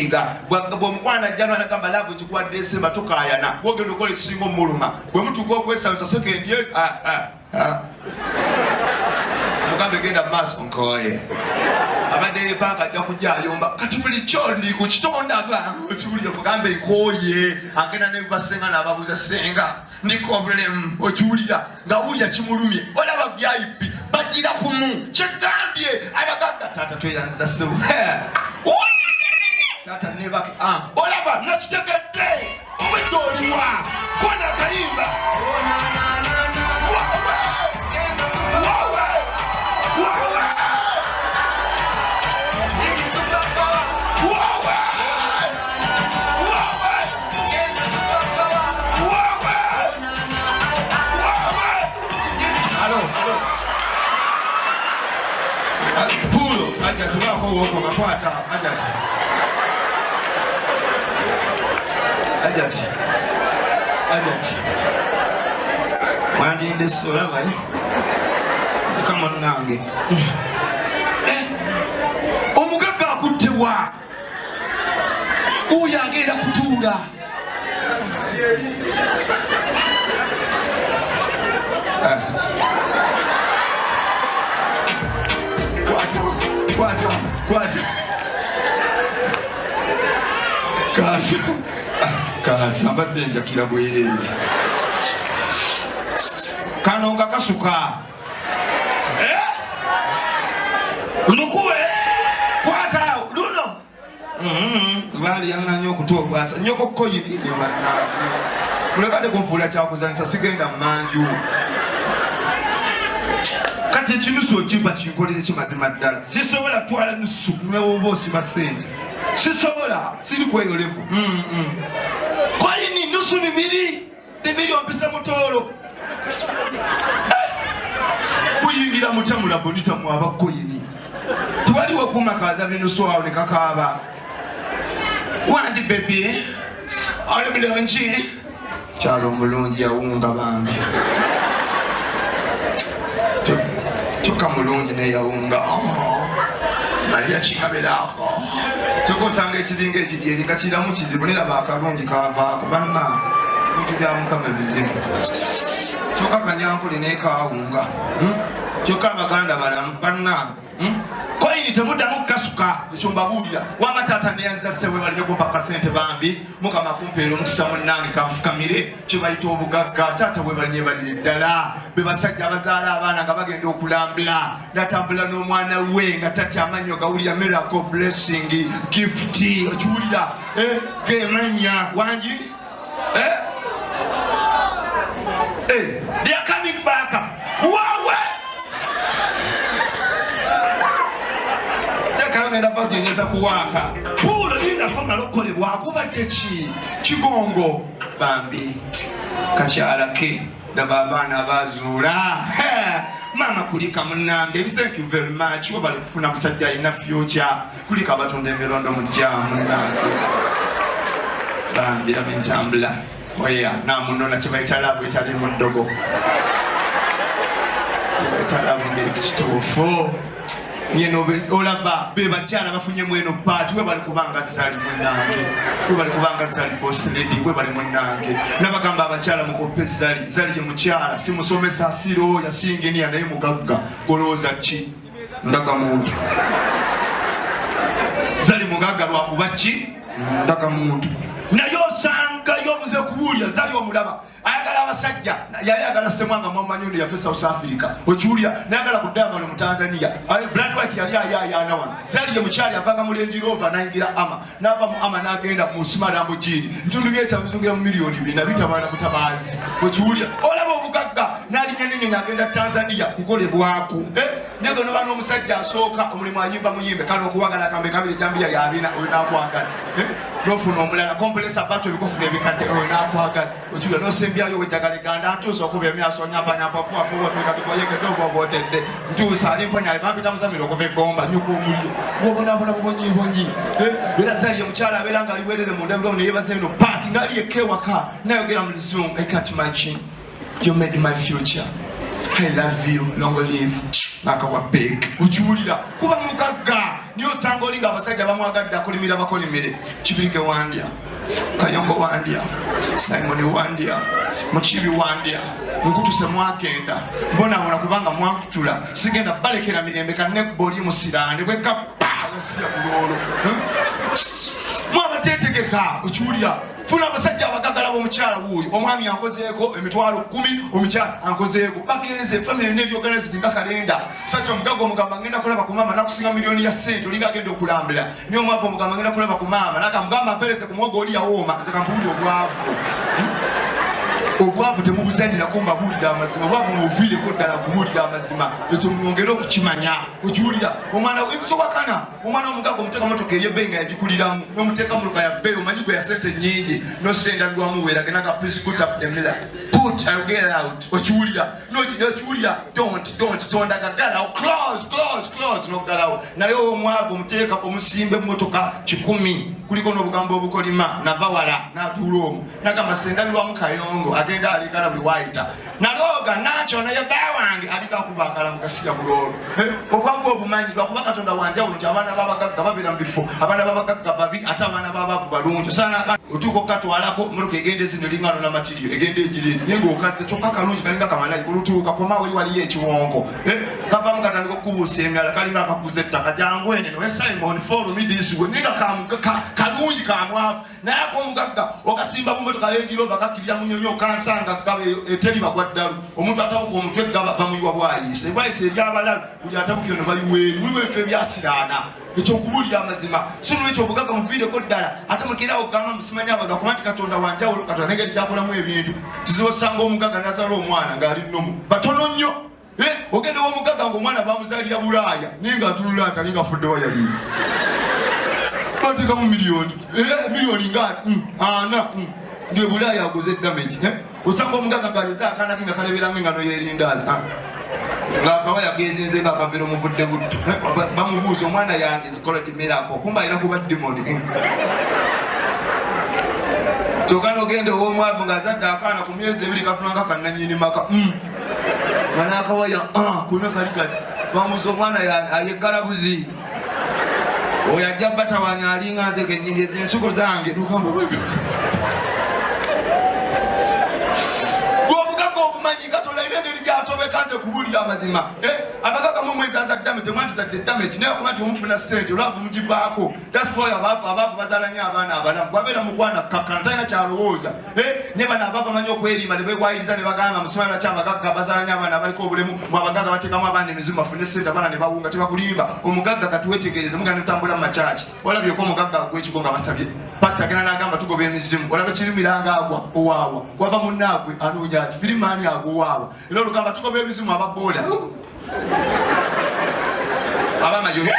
Kunyiiga bw'omukwano ajja nagamba love nkikuwadde esemba, tokaayana. Gwogenda okukola ekisinga omuluma bwe mutuuka okwesanyusa sekendi, mugambe genda mu maaso, nkooye. Abadde yepanka ajja kujja ayomba. Kati bulijjo ndi ku kitonda okiwulira, mugambe nkooye. Agenda nebasenga n'ababuuza, "Senga, ndiko obulemu?" Okiwulira nga wulira kimulumye. Olaba VIP bagira kumu kyegambye abagagga. Taata, tweyanza ssebo. Taata nebake. Olaba nakitegedde, obwedde oliwa kona akayimba. Wawe! Wawe! Wawe! Wawe! Wawe! Wawe! Wawe! Alo, alo. Pulo, ajja tubaako wokoma kwata, ajja ti. Ajja ti. Ajja ti. Wandinde olaba, eh? Mukama munnange. Eh, omugagga akuttewa. Oyo agenda kutuula. Ah. Kwata, kwata, kwata. Kaasa, kaasa, mbadde njakira bwereere. Kano nga kasuka. Eh? Lukuwe, kwata awo, luno. Baali yaŋŋanya okuta ogwasa nyoko koyini nyo bannange. Mulekadde kunfuula kyakuzanyisa, sigenda mmanju. Kati ekinusu okimpa kinkolere kimazima ddala, sisobola twala nusu newoba osiba sente, sisobola, siri kweyolevu. Koyini nusu bibiri bibiri ompise mutoolo. Kuyingira mutya mulabonita mwaba koyini? Tewaliwo kuuma kaza binusu awo ne kakaaba. Wangi baby, oli bulungi? Kyalo omulungi yawunga bambi. Kyokka mulungi naye yawunga. Oh, Maria kingaberaako. Kyokka osanga ekiringa ekidyeri nga kiramu kizibu, neraba akalungi kavaako. Banna, bintu bya Mukama bizibu. Kyokka kanyankole naye kawunga. Kyokka abaganda balamu banna. Koyini temuddamu kukasuka, ekyo mbabuulira. Wama taata, neyanziza sewe balinye kumpa kasente bambi. Mukama kumpeera omukisa munnange, kanfukamire kye bayita obugagga. Taata webalinye balire ddala. Be basajja abazaala abaana nga bagenda okulambula, natambula n'omwana we nga tatya amannyo gawulira miracle, blessing, gift. Okiwulira, eh, gemanya wangi, eh? Eh, they are coming back. Wawe! Tekagenda bagenyeza kuwaaka. Puulo lindako mala okukolebwako badde ki kigongo bambi kakyala ke daba abaana abazuula. Maama kulika munnange, thank you very much. Webale kufuna musajja alina future. Kulika abatunda emirondo mujja munnange bambi. Laba entambula oya namunona, kyebayita love etali mu ddogo, kyebayita love ngeri ku kituufu. Yeno olaba be bakyala bafunye eno paati. Webali kubanga Zali munnange, webali kubanga Zali boss lady, webali munnange. Nabagamba abakyala mukoppe Zali. Zali ye mukyala, si musomesa, si lawyer, si engineer, naye mugagga. Golowooza ki? Ndaga muntu. Zali mugagga lwakuba ki? Ndaga muntu. Naye osangayo omuze kubuulya Zali omulaba ayagala abasajja. Yali ayagala Semwanga, mwamanyi ono yafe South Africa. Okiwulira, nayagala ku Diamond mu Tanzania. Brad White yali ayayaana wano. Zali ye mukyali avanga mu Range Rover nayingira ama nava mu ama nagenda mu sima Lamborghini. Bitundu byekya bizungira mu miliyoni 400 bitabaala butabaazi. Okiwulira, olaba obugagga nalinya nenyonyi agenda Tanzania kukolebwako, eh? Nego noba n'omusajja asooka omulimu ayimba muyimbe kale okuwagala kambe kabiri jambiya yabina oyo nakwagala, eh? Nofuna omulala komplesa bato ebikufu ebikadde oyo nakwagala. Okiwulira, nosembyayo weddagala eganda ntuusa okuba emyaso nyampanyampa fuafuwatwekatikoyegedde oba obwotedde ntuusa ali mponya bampita muzamiro okuva egomba nyuka omuliro gwobonabona bubonyibonyi, eh? Era Zali omukyala abeera nga ali bwerere mu ndabirwamu neyebaza eno paati ngaali yekka ewaka nayogera mu Luzungu, "I can't imagine you made my future. I love you, long live." Nakawa big. Okiwulira kuba mugagga. Niye osanga oli nga abasajja bamwagadde akolimira bakolimire. Kibirige wandya, Kayongo wandya, Simoni wandya, Mukiibi wandya, nkutuse mwagenda mbonabona kubanga mwankutula, sigenda balekera mirembe kanekuba oli musirande bwekapa nsiya kuloolo mwabatetegeka okiwulira. Funa abasajja abagagala b'omukyala wuuyo, omwami ankozeeko 100,000, omukyala ankozeeko, bagenze family neryoganized nga kalenda. Sajja omugagga omugamba ngenda kulaba ku maama nakusinga miliyoni ya ssente, olinga agenda okulambula. Niye omwavu omugamba ngenda kulaba ku maama nakamugamba mpereze ku muwogo oli yawooma. Nze kambuulire obwavu, obwavu temubuzanyirako, mbabuulira amazima. Obwavu mubuviireko ddala, kubuulira amazima ekyo mwongere okukimanya. Okiwulira omwana ensowakana, omwana omugagga omuteeka motoka ey'ebbeeyi nga yagikuliramu, n'omuteeka motoka ya bbeeyi omanyi gwe ya sente nnyingi, nosendalwamu weeragenaga please put up the mirror, put, I'll get out. Okiwulira nokiwulira, don't tondaga, galawo, close close close, nogalawo. Naye omwavu omuteeka omusimba emmotoka 100 kuliko n'obugambo obukolima, nava wala n'atuula omwo nagamba sendabirwamu Kayongo agenda alekana buli waayita nalooga nakyo naye bba wange aliko akuba akalamu gasiya buloolo. Obwavu obumanyi lwakuba Katonda wanjawulo nti abaana b'abagagga babeera mu bifo, abaana b'abagagga babi ate abaana b'abaavu balungi. Osaana otuuka okukatwalako motoka egenda ezino eringa nona matiriyo egenda egireeti naye ng'okaze kyokka kalungi kalinga kamalayi olutuuka komawo eri waliyo ekiwonko kavamu katandika okukubuusa emyala kalinga akakuza ettaka jangu eneno Simon follow me this way naye nga kalungi kamwavu. Naye ak'omugagga okasimba mu motoka Range Rover kakkirira mu nyonyi okansanga gaba eteri bagwa ddalu. Omuntu atabuka omutwe gaba bamuyiwa bwayise bwayise eri abalalu buli atabuka eno baliweeri mulimu ebifo ebyasiraana. Ekyo nkubuulira amazima. So nolwekyo obugagga muviireko ddala ate mukeerawo okugamba musimanyi abantu akuba nti Katonda wanjawulo. Katonda nengeri gyakolamu ebintu kizibu osanga omugagga nazaala omwana ng'ali nnomu batono nnyo. Ogenda w'omugagga ng'omwana bamuzaalira Bulaaya naye ng'atunula atali nga afudde wa yali bateekamu miliyoni miliyoni nga 40 ng'e Bulaaya aguze damage. Osanga omugagga ng'aleze akaana ke nga kaleberanga engano y'erindaazi ng'akawaya kezinze ng'akaveera omuvudde butto. Bamubuuza omwana yange is called miracle, kumba alina kuba demon. Kyokka n'ogenda ow'omwavu ng'azadde akaana ku myezi 2 katulanga kannannyini maka nga n'akawaya kuna kali kati bamubuuza omwana ayeggala buzi oyo ajja batawanya alinga nze kennyini ezo ensuko zange nokamba obugagga obumanyi Katonda alina engeri gyatobeka. Nze kubuulira amazima, abagagga mu mwezaza damage, temwandizadde damage naye okuba nti omufuna ssente olwavu mugivaako. That's why abaavu bazaala nnyo abaana abalamu. Bwabeera mugwana kakkana talina kyalowooza. Ne bano abaavu bamanyi okwerimba ne begwayiriza ne bagamba musimanyi lwaki abagagga bazaala nnyo abaana abaliko obulemu mu abagagga bateekamu abaana emizimu bafune ssente abaana ne bawunga. Tebakulimba omugagga katuwetegereze mugenda notambula mu makyaki olabyeko omugagga agwa ekigo nga basabye pasita agenda n'agamba tugoba emizimu olaba kirumiranga agwa owaawa wava munnaagwe anoonya ki firimaani agwa owaawa era olugamba tugoba emizimu ababooda abamayoni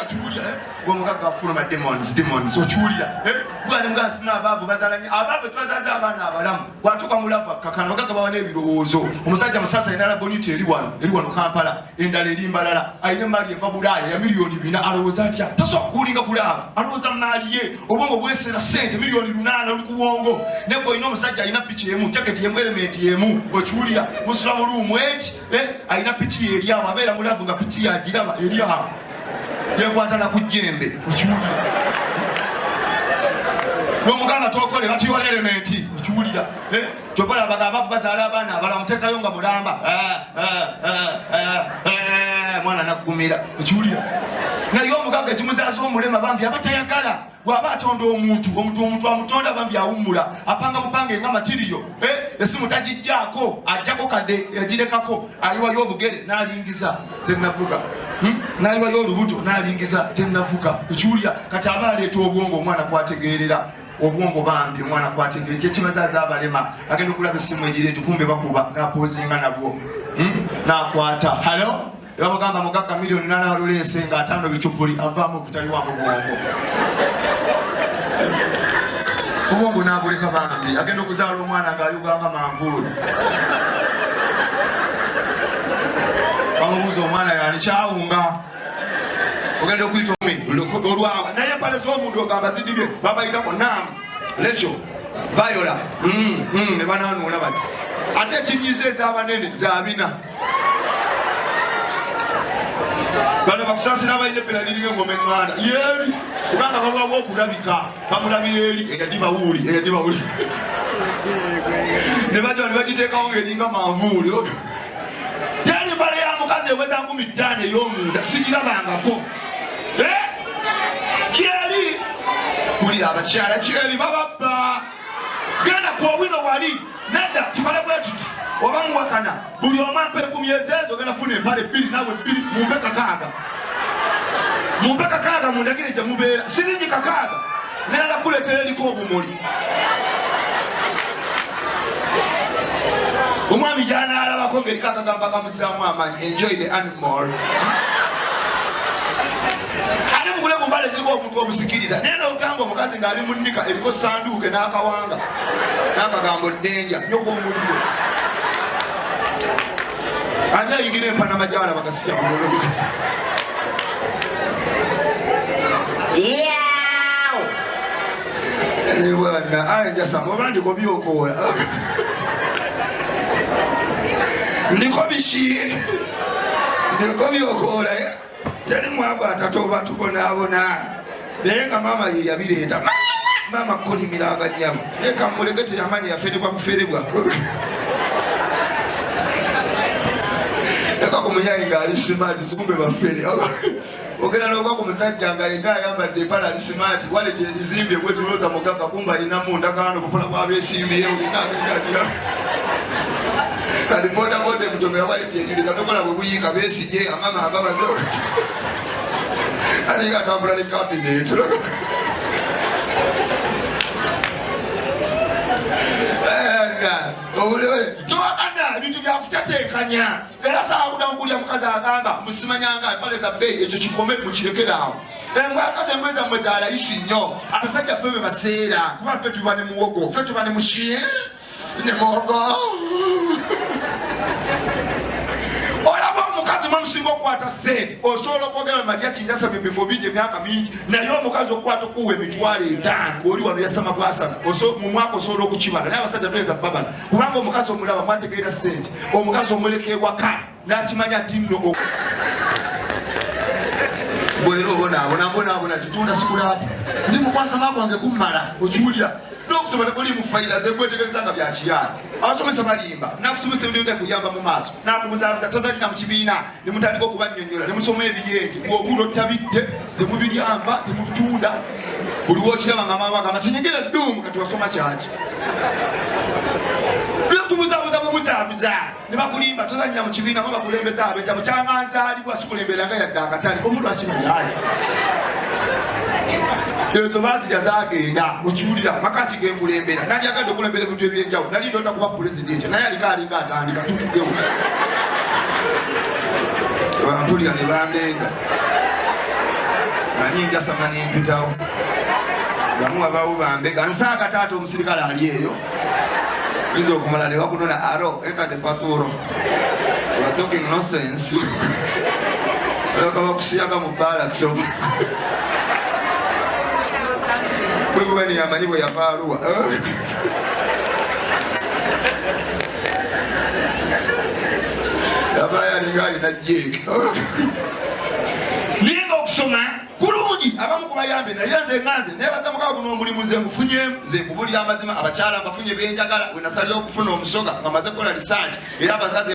okiwulira gwomugagga afuluma demons demons okiwulira gwani mugasima abaavu bazalanye abaavu tubazaza abaana abalamu bwatuuka mu love kakana abagagga bawa n'ebirowoozo. Omusajja musasa alina labonito eri wano eri wano Kampala endala eri Mbalala alina emaali eva Bulaaya ya miliyoni 400 alowooza atya tasobola kukulinga ku love alowooza maali ye obwongo bwesera sente miliyoni 800 oli ku bwongo naye gwe olina omusajja alina piki emu jaketi emu element emu okiwulira musula mu room eki alina piki ye eri awo abeera mu love nga piki yagiraba eri awo yekwata na ku jjembe okiwulira n'omuganda tokole batuyola element okiwulira kyova labaga abavu bazaala abaana abalala muteekayo nga mulamba mwana naggumira okiwulira naye omugagga ekimuzaaza omulema bambi aba tayagala bw'aba atonda omuntu omuntu omuntu amutonda bambi awummula apanga mupange nga matiriyo esimu tagijjaako ajjako kadde yagirekako ayiwayo obugere n'alingiza tenavuga n'ayiwayo olubuto n'alingiza tenavuga ekiwulira kati aba aleeta obwongo omwana kwategeerera obwongo bambi omwana kwategeera kyekibazaaza abalema agenda okulaba essimu egireeti kumbe bakuba n'apozinga nabwo n'akwata halo ebamugamba mugagga miliyoni 8 baluleese nga 50 bicupuli avaamu obutayiwamu bwongo obwongo n'abuleka bambi agenda okuzaala omwana ng'ayuganga manvuuli bamubuuza omwana yani kyawunga ogenda okuyita olwawa naye empale z'omuntu ogamba zidibye babayitako naamu lekyo vayola ne bananuula bati ate ekinyiza ez'abanene zabina. Bano bakusasira abalina ebbera liringa engoma eŋŋanda yeeri, kubanga balwawo okulabika, bamulabira eri eyadibawuuli eyadibawuuli ne bajja ne bagiteekawo ng'eringa manvuuli. Teri mbala ya mukazi eweza 5000 ey'omunda sigirabangako. Kyeri kulira abakyala kyeri bababba. Genda ku owino wali nedda, tukole bwe tuti, oba muwakana buli omu ampa 10,000 ezeezo, ogenda funa empale 2 naawe 2, mumpe 6, mumpe 6, mundagire gye mubeera, siringi 6 nenda kuleetera eriko obumuli omwami gyanaalabako ng'eriko akagambo akamusaamu amaanyi, enjoy the animal. Ate mugule mu mbale ziriko obuntu obusikiriza, naye nogamba omukazi ng'ali mu nnika eriko sanduuke n'akawanga n'akagambo ddenja nyoko omuliro, ani ayingira empanama gyalaba gasiya bulolo. Nebwana aye njasama oba ndiko byokoola, ndiko biki, ndiko byokoola. Teri mwavu atatoba, tubonaabona, naye nga maama ye yabireeta. Maama kukolimira aganyabo, naye kamuleke, teyamanya yaferebwa buferebwa. Yaka ku muyayi ng'ali smart, kumbe bafere. Ogenda n'ogwa ku musajja nga yenna ayambadde empale, ali smart, wallet ezimbye bwetulooza mugagga, kumbe alinamu ndagaano, bupula bwabesimbyewo yenna agenda agira. Kati bodaboda emutomera, wallet ejulika, tokola bwe buyiika beesige amama ababaze, alinga atambula ne cabinet. Towakana, ebintu byakutetenkanya. Era saawa kudamu kulya mukazi agamba musimanyanga empale za bbeeyi, ekyo kikome, mukirekeraawo. Engwakazi engoye zammwe za layisi nnyo. Abasajja ffe be baseera, kuba ffe tuba ne muwogo, ffe tuba ne muki, ne muwogo. Olaba omukazi mwe musinga okukwata sente, osobola okwogera malya kinjasaba ebifo bingi emyaka mingi, naye omukazi okukwata okuwa 50,000 ng'oli wano yasama bwasama mu mwaka osobola okukibala, naye abasajja toyinza babala, kubanga omukazi omulaba mwategeera sente. Omukazi omuleka ewaka nakimanya nti nno bwera obonaabona mbonaabona kitunda sikulaapu, ndi mukwasama kwange kummala. Okiwulira n'okusoma tekuli mu fayira zegwetegereza nga byakiyaani. Abasomesa balimba, nakusomesa ebintu kuyamba mu maaso, nakubuzaabuza, tozalina mu kibiina ne mutandika okubannyonnyola ne musoma ebiyenje, bw'ogula ottabitte, temubiryanva, temubitunda. Buli wokiraba nga maama agamba sinyigira edduumu. Kati wasoma kyaki? Tubuzaabuza bubuzaabuza ne bakulimba, tozannya mu kibiina, mwe bakulembeza abeeta mukyanganzaalibwa, sikulemberanga yadde akatale. Omuntu akino yaaki ezo bazirya zagenda. Okiwulira makaki genkulembera, nalyagadde okulembera ebintu ebyenjawulo, nali ndota kuba pulezidenti, naye aliko alinga atandika tutugewo, bampulira ne bandeega, manyi njasama nempitawo, bamu wabawo bambega nsaaga. Taata omusirikale ali eyo oyinza okumala ne bakunona aro, enter the patrol, you are talking nonsense, olyoka bakusiyaga mu barracks. Bwebweni yamanyi bwe yava aluwa yava yalinga alina jeeke, naye nga okusoma kulungi abamu kubayambe. Naye nze nga nze nebaza Mukama, guno omulimu nze ngufunyemu. Nze nkubulira amazima, abakyala mbafunye benjagala. Wenasalira okufuna omusoga nga maze kukola research, era abakazi